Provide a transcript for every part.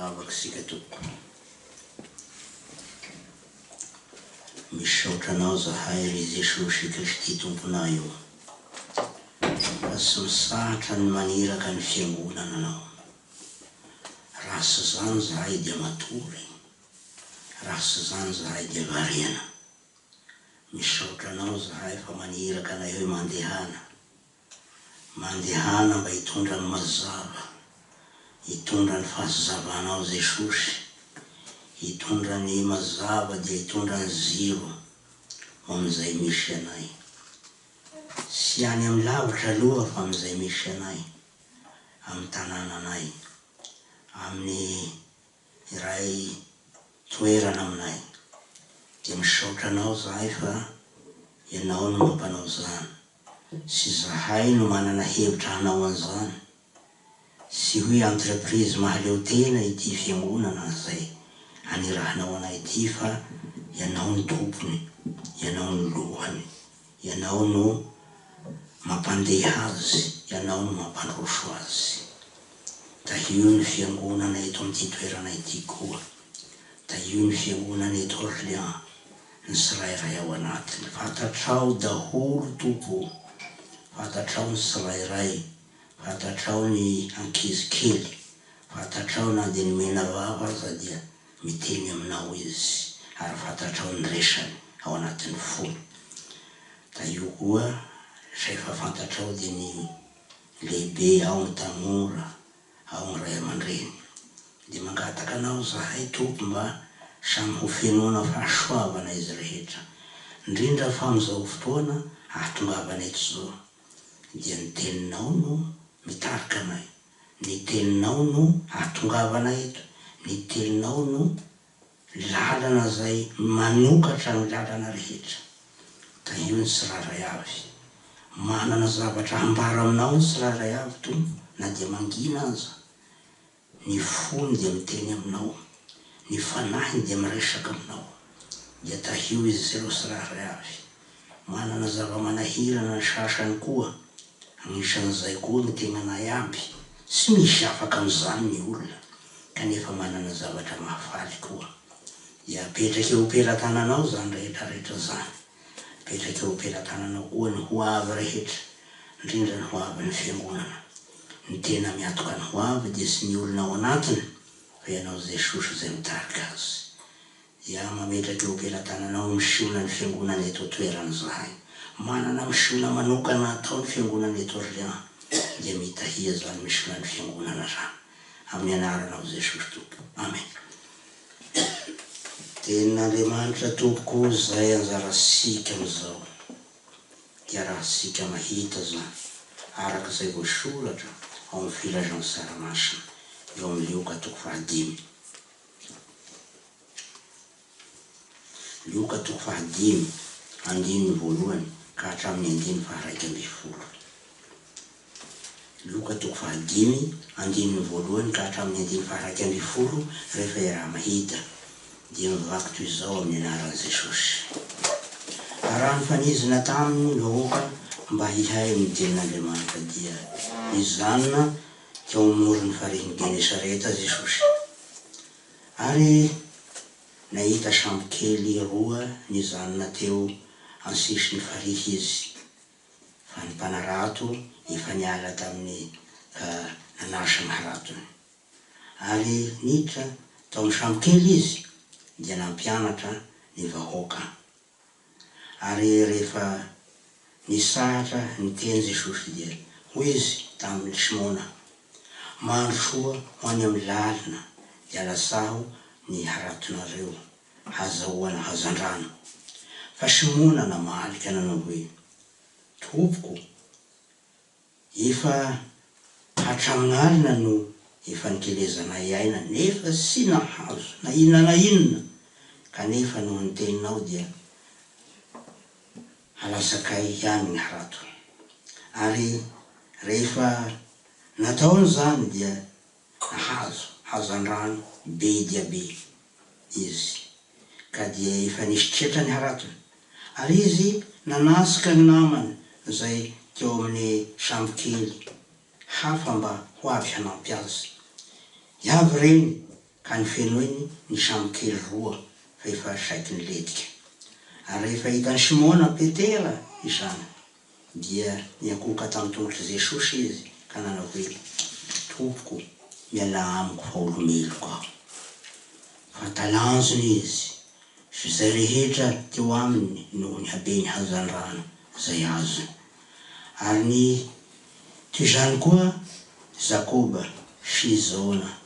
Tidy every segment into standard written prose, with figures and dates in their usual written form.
Hivavaka isika tompoko. Misaotra Anao zahay ry Jesosy Kristy Tomponay o. Fa tsy mitsahatra ny maniraka ny Fiangonana Anao. Raha tsy izany zahay dia matory, raha tsy izany zahay dia variana. Misaotra Anao zahay fa maniraka anay hoe mandehana. Mandehana mba hitondra ny mazava, hitondra ny fahazavanao Jesosy, hitondra ny mazava dia hitondra ny ziro ho amin'izay misy anay. Tsy any amin'ny lavitra aloha fa amin'izay misy anay, amin'ny tanànanay, amin'ny iray toerana aminay. Dia misaotra Anao zahay fa Ianao no mampanao izany. Tsy zahay no manana hevitra hanao an'izany. Tsy hoe entreprise mahaleo tena ity fiangonana izay anirahanao anay ity fa Ianao no tompony, Ianao no lohany, Ianao no mampandeha azy, Ianao no mampandroso azy. Tahio ny fiangonana eto amin'ity toerana ity koa. Tahio ny fiangonana eto Orléans, ny tsirairay ao anatiny. Fantatrao daholo Tompo ô. Fantatrao ny tsirairay. Fantatrao ny ankizy kely. Fantatrao na dia ny menavava aza dia miteny aminao izy ary fantatrao ny resany ao anatin'ny fony. Tahio koa izay efa fantatrao dia ny lehibe ao ny tanora ao ny ray aman-dreny. Dia mangataka anao zahay Tompo mba samy ho fenoina fahasoavana izy rehetra. Indrindra fa amin'izao fotoana ahatongavana eto izao dia ny teninao no mitarika anay. Ny teninao no ahatongavana eto, ny teninao no lalana izay manokatra ny lalana rehetra. Tahio ny tsirairay avy. Manana zavatra hambara aminao ny tsirairay avy Tompo na dia mangina aza. Ny fony dia miteny aminao, ny fanahiny dia miresaka aminao. Dia tahio izy ireo tsirairay avy. Manana zava-manahirana ny sasany koa, agnisan'izay koa ny tegnanay aby. Tsy misy afaka amin'izany ny olona, kanefa manana zavatra mahafaly koa. Dia apetraka eo am-pelatananao izany rehetra rehetra izany. Apetraka eo am-pelatananao koa ny ho avy rehetra, indrindra ny ho avin'ny Fiangonana. Ny tena miantoka ny ho avy dia tsy ny olona ao anatiny fa Ianao Jesosy izay mitarika azy. Dia mametraka eo am-pelatananao ny misiona ny fiangonana eto an-toerana izahay. Manana misiona manokana atao ny fiangonana eto Orléans. Dia mitahia izany misiona ny fiangonana izany. Amin'ny anaranao Jesosy Tompo. Amen. Tenin'Andriamanitra tompoko izay anjarantsika amin'izao. Dia rahantsika mahita izany araka izay voasoratra ao amin'ny Filazantsara Masina eo amin'ny Lioka toko fahadimy. Lioka toko fahadimy, andininy voalohany ka hatramin'ny andininy faha-11. Lioka toko fahadimy, andininy voalohany ka hatramin'ny andininy faha-11, rehefa iaraha-mahita, dia mivaky toy izao amin'ny anaran'i Jesosy. Raha nifanizina taminy ny vahoaka mba hihaino ny tenin'Andriamanitra, dia nijanona teo amoron'ny farihin'i Genesareta Jesosy. Ary nahita sambo kely roa nijanona teo an-tsisin'ny farihy izy, fa ny mpanarato efa niala tamin'ny ka nanasa ny haratony. Ary niditra tao amin'ny sambo kely izy dia nampianatra ny vahoaka. Ary rehefa nisahatra niteny Jesosy dia hoy Izy tamin'i Simona, Mandrosoa ho any amin'ny lalina dia alasaho ny haratonareo hazahoana hazandrano. Fa Simona namaly ka nanao hoe, Tompoko, Efa hatramin'alina no efa nikelezanay aina nefa tsy nahazo na inona na inona, kanefa noho ny teninao dia halatsakay ihany ny harato. Ary rehefa nataony izany dia nahazo hazandrano be dia be izy, ka dia efa nisy tretra ny haratony. Ary izy nanasika ny namany izay teo amin'ny sambokely hafa mba ho avy hanampy azy. Avy ireny. Ka nofenoiny ny sambokely roa fa efa saiky nilentika. Ary rehefa hitan'i Simona Petera izany, dia niankohoka tamin'ny tongotr'i Jesosy izy ka nanao hoe, Tompoko, mialà amiko fa olo-meloka aho. Fa talanjona izy sy izay rehetra teo aminy noho ny haben'ny hazandrano izay azony. Ary ny toy izany koa Jakoba sy Jaona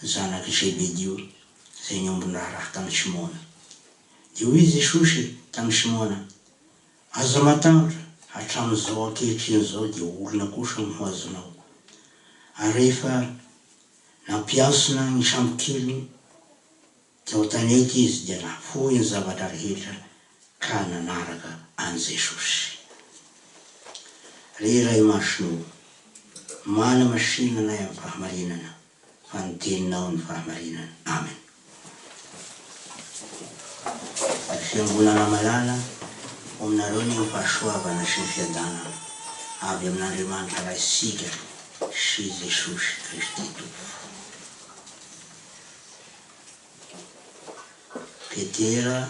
zanak'i Zebedio izay niombon-draharaha tamin'i Simona. Dia hoy Jesosy tamin'i Simona, Aza matahotra, hatramin'izao ankehitriny izao dia olona kosa no ho azonao. Ary rehefa nampiantsona ny sambokeliny teo an-tanety izy dia nahafoy ny zavatra rehetra ka nanaraka an'i Jesosy. Ry Ray Masina ô, manamasina anay amin'ny fahamarinana. fa ny teninao ny fahamarinana. Amen. Ry Fiangonana malala, ho aminareo anie ny fahasoavana sy ny fiadanana avy amin'Andriamanitra Raintsika sy Jesosy Kristy Tompo. Petera,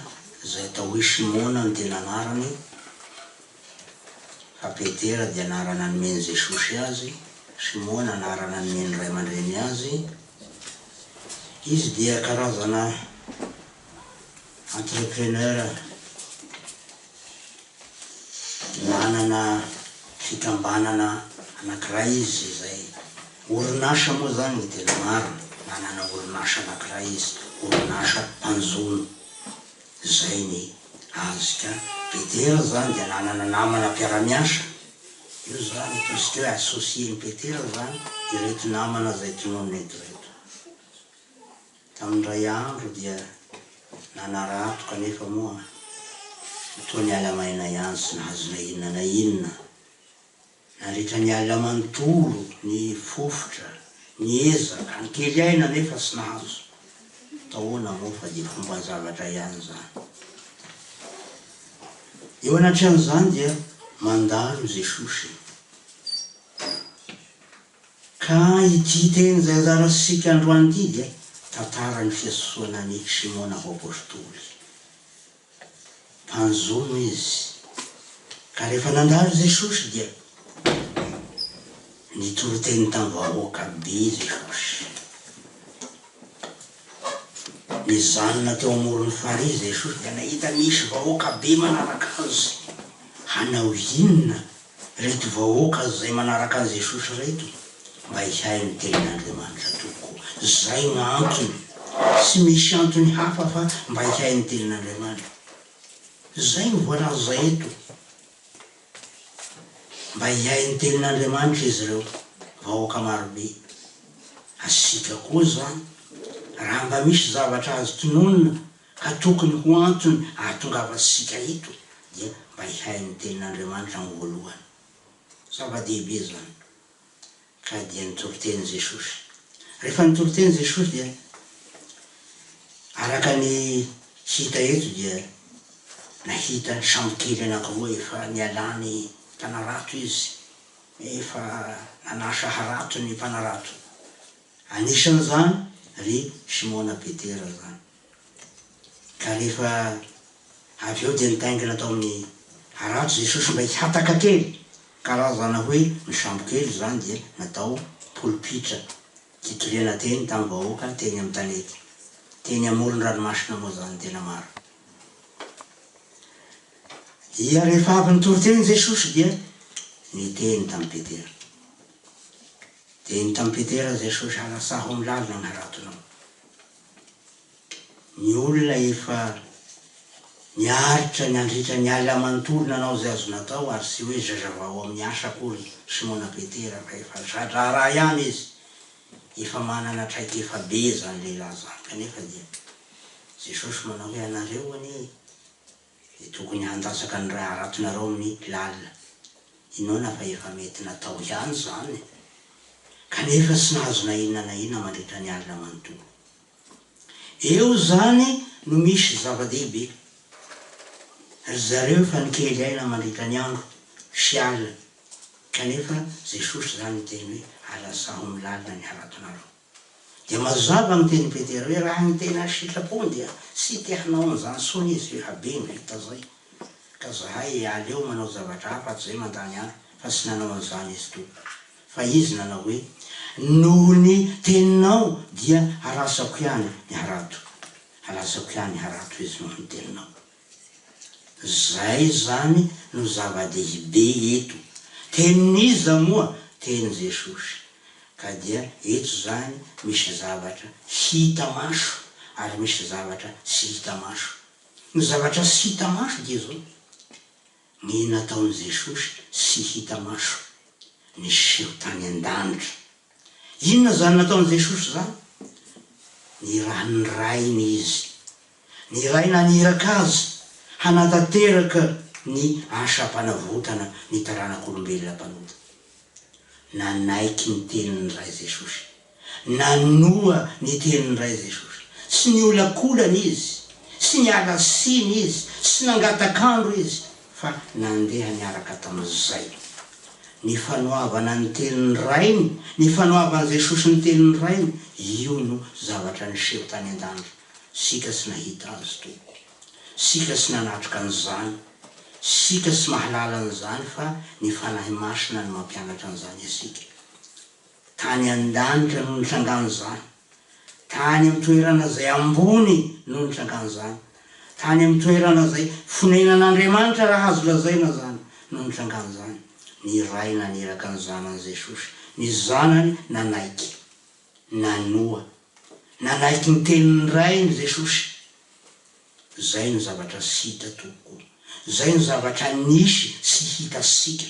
izay atao hoe Simona no tena anarany, fa Petera dia anarana nomen'i Jesosy azy, Simona anarana nomen'ny ray aman-dreniny azy. Izy dia karazana entrepreneur nanana fikambanana anankiray izy izay orinasa moa izany no tena marina, nanana orinasa anankiray izy, orinasa mpanjono, izay ny azy ka Petera izany dia nanana namana mpiara-miasa, io izany ataontsika hoe associé-n'i Petera izany ireto namana izay tononina eto ireto. Tamin'ny indray andro dia nanarato kanefa moa toa niala maina ihany tsy nahazo na inona na inona. Nandritra ny alina manontolo nifofotra, niezaka, nikely aina nefa tsy nahazo. Taona moa fa dia fomban-javatra ihany izany. Eo anatrehan'izany dia mandalo Jesosy. Ka ity teny izay anjarantsika androany ity dia tantaran'ny fiantsoana an'i Simona ho Apostoly. Mpanjono izy. Ka rehefa nandalo Jesosy dia nitory teny tamin'ny vahoaka be Jesosy. Nijanona teo amoron'ny farihy Jesosy dia nahita nisy vahoaka be manaraka Azy. Hanao inona Ireto vahoaka izay manaraka an'i Jesosy ireto mba hihaino ny tenin'Andriamanitra tokoa. Izay no antony. Tsy misy antony hafa fa mba hihaino ny tenin'Andriamanitra. Izay no voalaza eto. Mba hihaino ny tenin'Andriamanitra izy ireo, vahoaka marobe. Asika koa izany, raha mba misy zavatra azo tononina ka tokony ho antony ahatongavantsika eto dia mba hihaino ny tenin'Andriamanitra amin'ny voalohany. Zava-dehibe izany. Ka dia nitory teny Jesosy. Rehefa nitory teny Jesosy dia araka ny hita eto dia nahita sambo kely anankiroa efa nialany mpanarato izy, efa nanasa harato ny mpanarato. Anisan'izany ry Simona Petera izany. Ka rehefa avy eo dia nitaingina tao amin'ny harato Jesosy mba hihataka kely, karazana hoe ny sambo kely izany dia natao polipitra hitoriana teny tamin'ny vahoaka teny amin'ny tanety, teny amoron-dranomasina moa izany ny tena marina. Dia rehefa avy nitory teny Jesosy dia niteny tamin'i Petera. Dia nitamin'i Petera Jesosy, Alatsaho amin'ny lalina ny haratonao. Ny olona efa niaritra nandritra ny alina manontolo nanao izay azo natao ary tsy hoe zazavao amin'ny asa akory Simona Petera fa efa za-draharaha ihany izy, efa manana traikefa be izany lehilahy izany kanefa dia Jesosy manao hoe anareo anie dia tokony handatsaka ny ray haratonareo amin'ny lalina. Inoana fa efa mety natao ihany izany kanefa tsy nahazo na inona na inona mandritra ny alina manontolo. Eo izany no misy zava-dehibe. Ry zareo efa nikely aina mandritra ny andro sy alina kanefa Jesosy izany niteny hoe alatsaho amin'ny lalina ny haratonareo. Dia mazava ny tenin'i Petera hoe raha ny tena sitrapony dia tsy te hanao an'izany intsony izy hoe habe ny vita zay ka zahay aleo manao zavatra hafa tsy zay mandany andro fa tsy nanao an'izany izy Tompo fa izy nanao hoe noho ny teninao dia harasako ihany ny harato harasako ihany ny harato izy noho ny teninao. Zay zany no zava-dehibe eto. Tenin'iza moa? Tenin'i Jesosy. Ka dia eto zany misy zavatra hita maso ary misy zavatra tsy hita maso. Ny zavatra tsy hita maso dia zao, ny nataon'i Jesosy tsy hita maso, niseho tany an-danitra. Inona izany nataon'i Jesosy izany? Nirahin'ny Rainy Izy. Ny Ray naniraka Azy hanatanteraka ny asam-panavotana ny taranak'olombelona mpanota. Nanaiky ny tenin'ny Ray Jesosy. Nanoa ny tenin'ny Ray Jesosy. Tsy niolakolana Izy, tsy niala tsiny Izy, tsy nangatak'andro Izy, fa nandeha niaraka tamin'izay. Ny fanoavana ny tenin'ny Rainy, ny fanoavan'i Jesosy ny tenin'ny Rainy, io no zavatra niseho tany an-danitra. Sika tsy nahita azy tompoko. Sika tsy nanatrika an'izany. Sika tsy mahalala an'izany fa ny Fanahy Masina no mampianatra an'izany antsika. Tany an-danitra no nitrangan'izany. Tany amin'ny toerana izay ambony no nitrangan'izany. Tany amin'ny toerana izay fonenan'Andriamanitra raha azo lazaina izany no nitrangan'izany. Ny Ray naniraka ny Zanany Jesosy. Ny Zanany nanaiky. Nanoa. Nanaiky ny tenin'ny Rainy Jesosy. Izay no zavatra tsy hita tompoko. Izay no zavatra nisy sy hitantsika.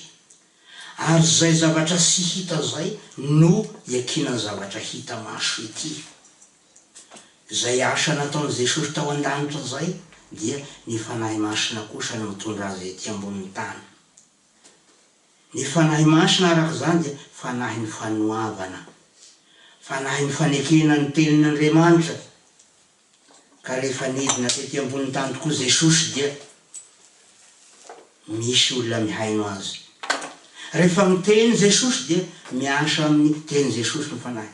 Ary izay zavatra tsy hita izay no iankinan'ny zavatra hita maso ity. Izay asa nataon'i Jesosy tao an-danitra izay dia ny Fanahy Masina kosa no mitondra azy ety ambonin'ny tany. Ny Fanahy Masina araka izany dia Fanahin'ny fanoavana, Fanahin'ny fanekena ny Tenin'Andriamanitra. Ka rehefa nidina tety ambonin'ny tany tokoa Jesosy dia misy olona mihaino Azy. Rehefa miteny Jesosy dia miasa amin'ny tenin'i Jesosy ny Fanahy.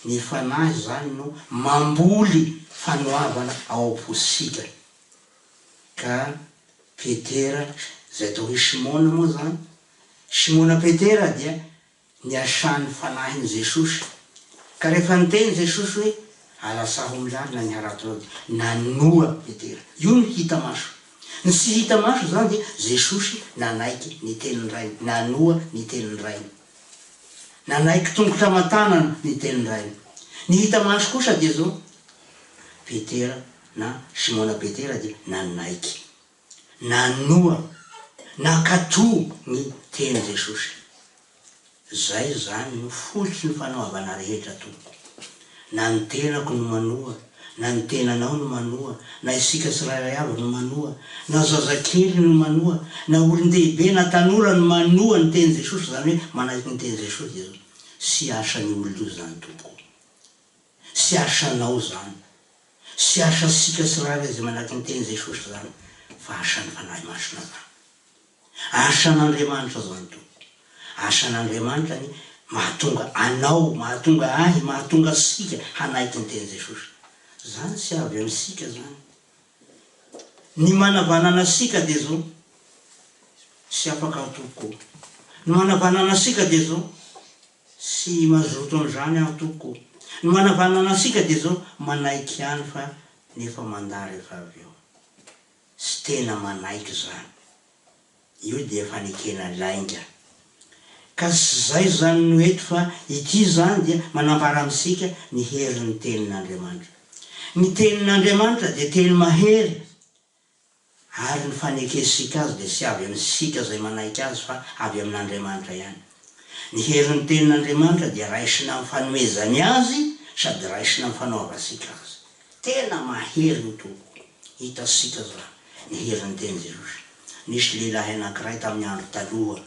Ny Fanahy izany no mamboly fanoavana ao am-pontsika. Ka Petera, izay atao hoe Simona moa izany, Simona Petera dia niasan'ny Fanahin'i Jesosy. Ka rehefa niteny Jesosy hoe, Alatsaho amin'ny lalina ny haratonao dia nanoa Petera. Io no hita maso. Ny tsy hita maso izany dia Jesosy nanaiky ny tenin'ny Rainy, nanoa ny tenin'ny Rainy. Nanaiky tongotra aman-tanana ny tenin'ny Rainy. Ny hita maso kosa dia izao, Petera na Simona Petera dia nanaiky. Nanoa, nankatò ny tenin'i Jesosy. Zay izany no fototry ny fanoavana rehetra tompoko. Na ny tenako no manoa, na ny tenanao no manoa, na isika tsirairay avy no manoa, na zazakely no manoa, na olon-dehibe na tanora no manoa ny tenin'i Jesosy, izany hoe manaiky ny tenin'i Jesosy dia izao. Tsy asan'ny olona io izany tompoko. Tsy asanao izany. Tsy asantsika tsirairay izay manaiky ny tenin'i Jesosy izany fa asan'ny Fanahy Masina izany. Asan'Andriamanitra izany tompoko. Asan'Andriamanitra ny mahatonga anao, mahatonga ahy, mahatonga antsika hanaiky ny tenin'i Jesosy. Izany tsy avy amintsika izany. Ny manavanana antsika dia izao, tsy afaka aho tompoko. Ny manavanana antsika dia izao, Tsy mazoto an'izany aho tompoko. Ny manavanana antsika dia izao, manaiky ihany fa nefa mandà rehefa avy eo. Tsy tena manaiky izany. Io dia fanekena lainga. Ka tsy izay izany no eto fa ity izany dia manambara amintsika ny herin'ny tenin'Andriamanitra. Ny tenin'Andriamanitra dia teny mahery. Ary ny fanekentsika azy dia tsy avy amintsika izay manaiky azy fa avy amin'Andriamanitra ihany. Ny herin'ny Tenin'Andriamanitra dia raisina amin'ny fanomezany azy sady raisina amin'ny fanaovantsika azy. Tena mahery io Tompo. Hitantsika izany, ny herin'ny Tenin'i Jesosy. Nisy lehilahy anankiray tamin'ny andro taloha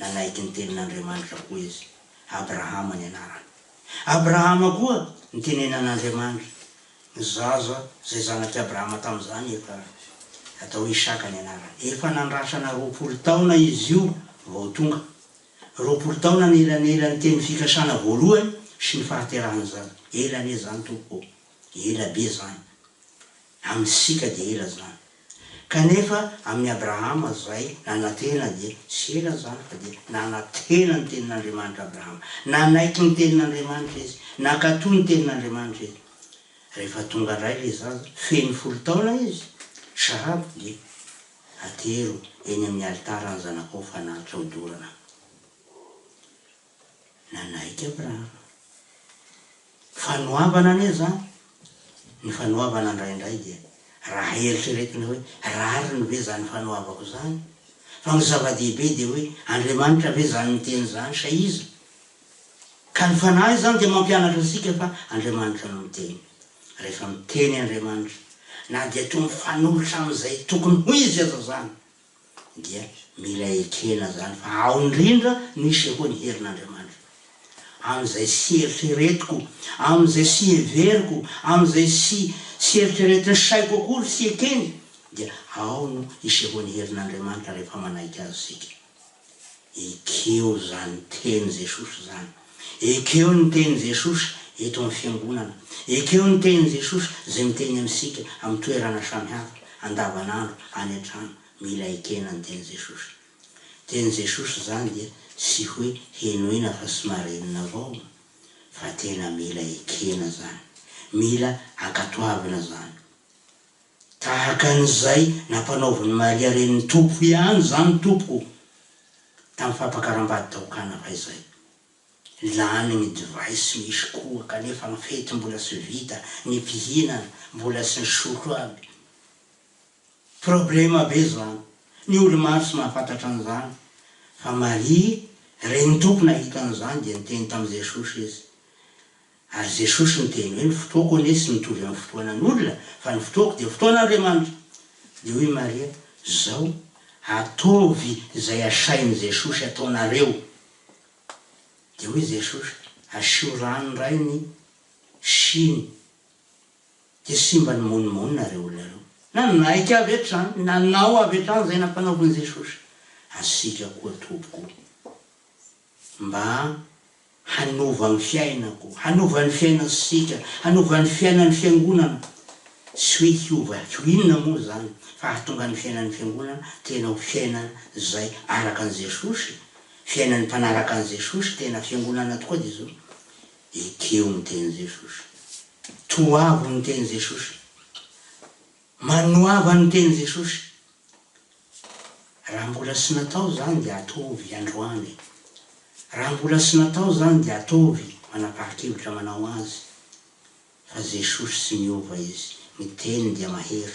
nanaiky ny Tenin'Andriamanitra koa izy. Abrahama ny anarany. Abrahama koa nitenenan'Andriamanitra. Ny zaza izay zanak'i Abrahama tamin'izany efa atao hoe Isaka ny anarany. Efa nandrasana 20 taona izy io vao tonga. 20 taona ny elanelan'ny teny fikasana voalohany sy ny fahaterahan'ny zaza. Ela anie izany tompoko ô! Ela be izany. Amintsika dia ela izany. Kanefa amin'i Abrahama izay nanantena dia tsy ela izany fa dia nanantena ny tenin'Andriamanitra Abrahama. Nanaiky ny tenin'Andriamanitra izy. Nankatò ny tenin'Andriamanitra izy. Rehefa tonga indray ilay zaza, feno folo taona izy, sahabo dia atero eny amin'ny alitara ny zanakao fanatitra hodorana. Nanaiky Abrahama. Fanoavana anie izany. Ny fanoavana indraindray dia raha eritreretina hoe rariny ve izany fanoavako izany? Fa ny zava-dehibe dia hoe Andriamanitra ve izany miteny izany sa iza? Ka ny Fanahy izany dia mampianatra antsika fa Andriamanitra no miteny. Rehefa miteny Andriamanitra, na dia toa mifanohitra amin'izay tokony ho izy aza izany, dia mila ekena izany fa ao indrindra no isehoan'ny herin'Andriamanitra. Amin'izay tsy eritreretiko, amin'izay tsy heveriko, amin'izay tsy tsy eritreretin'ny saiko akory tsy ekeny, dia ao no isehoan'ny herin'Andriamanitra rehefa manaiky Azy isika. Ekeo izany teny Jesosy izany. Ekeo ny teny Jesosy eto amin'ny fiangonana. Ekeo ny teny Jesosy izay miteny amintsika amin'ny toerana samihafa, andavanandro, any an-trano. Mila ekena ny teny Jesosy. Teny Jesosy izany dia tsy hoe henoina fa tsy marenina avao fa tena mila ekena izany. Mila ankatoavina izany. Tahaka an'izay nampanaovin'i Maria renin'ny Tompo ihany izany tompoko tamin'ny fampakaram-bady tao Kana fahizay. Lany ny divay sy misy koa kanefa ny fety mbola tsy vita, ny mpihinana mbola tsy nisotro aby. Problema be izany. Ny olo maro tsy mahafantatra an'izany. Fa Maria renin'ny Tompo nahita an'izany dia niteny tamin'i Jesosy izy. Ary Jesosy niteny hoe, Ny fotoako anie tsy mitovy amin'ny fotoanan'olona, fa ny fotoako dia fotoan'Andriamanitra. Dia hoy Maria, Zao, ataovy izay asain'i Jesosy ataonareo. Dia hoy Jesosy, Asio rano indray ny siny. Dia simba nimonomonona ireo olona ireo. Nanaiky avy hatrany, nanao avy hatrany izay nampanaovin'i Jesosy. Asika koa tompoko. Mba hanova ny fiainako, hanova ny fiainantsika, hanova ny fiainan'ny fiangonana. Tsy hoe hiova ho inona moa izany, fa hahatonga ny fiainan'ny fiangonana tena ho fiainana izay araka an'i Jesosy, fiainan'ny mpanaraka an'i Jesosy, tena fiangonana tokoa dia izao, ekeo ny tenin'i Jesosy, toavo ny tenin'i Jesosy, manoava ny tenin'i Jesosy. Raha mbola tsy natao izany dia ataovy androany. Raha mbola tsy natao izany dia ataovy manapaha-kevitra manao azy. Fa Jesosy tsy miova Izy. Ny teniny dia mahery.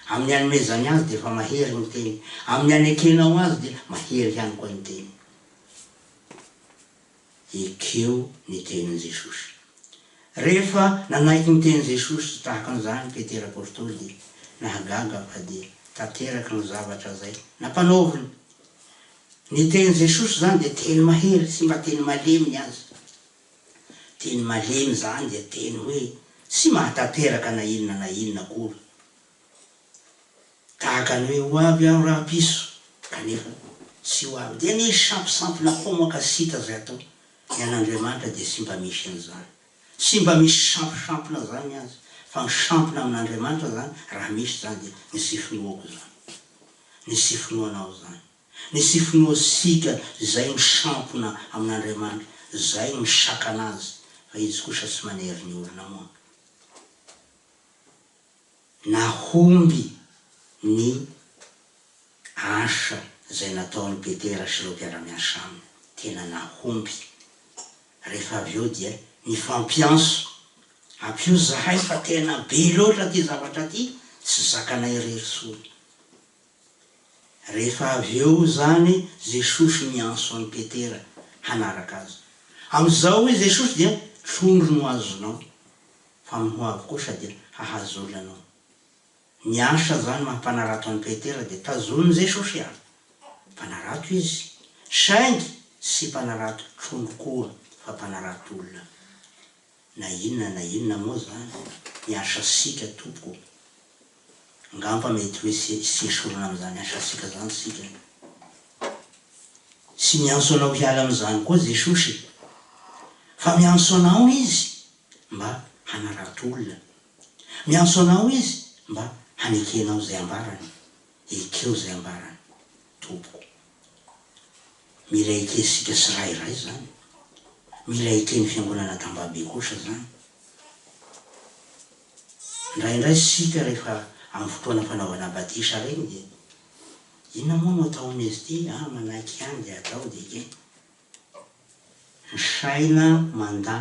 Amin'ny anomezany azy dia efa mahery ny teny. Amin'ny anekenao azy dia mahery ihany koa ny teny. Ekeo ny tenin'i Jesosy. Rehefa nanaiky ny tenin'i Jesosy tahaka an'izany Petera Apostoly dia nahagaga fa dia tanteraka ny zavatra izay nampanaoviny. Ny tenin'i Jesosy izany dia teny mahery, tsy mba teny malemy ny azy. Teny malemy izany dia teny hoe tsy mahatanteraka na inona na inona akory. Tahaka ny hoe ho avy aho rahapiso, kanefa tsy ho avy. Dia nisy sampisampina homaka sy hita izay atao. Ny an'Andriamanitra dia tsy mba misy an'izany. Tsy mba misy sampisampina izany ny azy. Fa ny sampona amin'Andriamanitra izany, raha misy izany dia ny tsy finoako izany. Ny tsy finoanao izany. Ny tsy finoantsika izay misampona amin'Andriamanitra, izay misakana azy, fa izy kosa tsy manery ny olona moa. Nahomby ny asa izay nataon'i Petera sy ireo mpiara-miasa aminy. Tena nahomby. Rehefa avy eo dia nifampiantso, Ampio izahay fa tena be loatra ity zavatra ity, tsy zakanay irery intsony. Rehefa avy eo izany Jesosy miantso an'i Petera hanaraka azy. Amin'izao hoy Jesosy dia trondro no azonao. Fa amin'ny ho avy kosa dia hahazo olona anao. Ny asa izany maha mpanarato an'i Petera dia tazonin'i Jesosy ihany. Mpanarato izy, saingy tsy mpanarato trondro koa fa mpanarato olona. Na inona na inona moa izany ny asantsika tompoko, angamba mety hoe tsy esorina amin'izany asantsika izany isika. Tsy miantso anao hiala amin'izany koa Jesosy. Fa miantso anao Izy mba hanarato olona. Miantso anao Izy mba hanekenao izay ambarany. Ekeo izay ambarany, tompoko. Mila ekensika tsirairay izany. Mila eken'ny Fiangonana Tambabe kosa izany. Indraindray isika rehefa amin'ny fotoana fanaovana batisa ireny dia inona moa no atao amin'izy ity? Ah, manaiky ihany dia atao dia ekena. Ny saina mandà.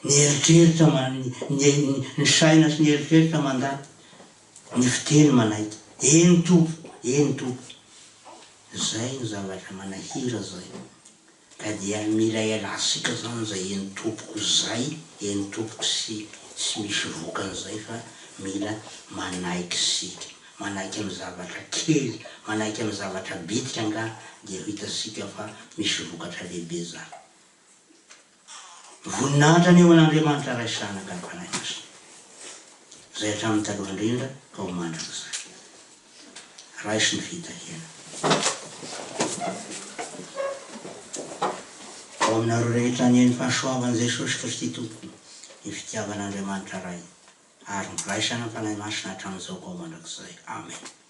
Ny eritreritra ny ny saina sy ny eritreritra mandà. Ny fiteny manaiky. Eny tompoko, eny tompoko. Zay no zavatra manahira zay. Ka dia mila ialatsika zany zay eny tompoko zay, eny tompoko sy tsy misy vokany zay fa mila manaiky sika. Manaiky amin'ny zavatra kely, manaiky amin'ny zavatra bitika angaha dia ho hitasika fa misy vokatra lehibe zany. Voninahitra anie ho an'Andriamanitra Ray sy Zanaka ary Fanahy Masina, izay hatramin'ny taloha indrindra ka ho mandrakizay. Raiso ny fitahiana. Ho aminareo rehetra anie ny fahasoavan'i Jesosy Kristy Tompo, ny fitiavan'Andriamanitra Ray, ary ny firaisana amin'ny Fanahy Masina hatramin'izao ka ho mandrakizay. Amen.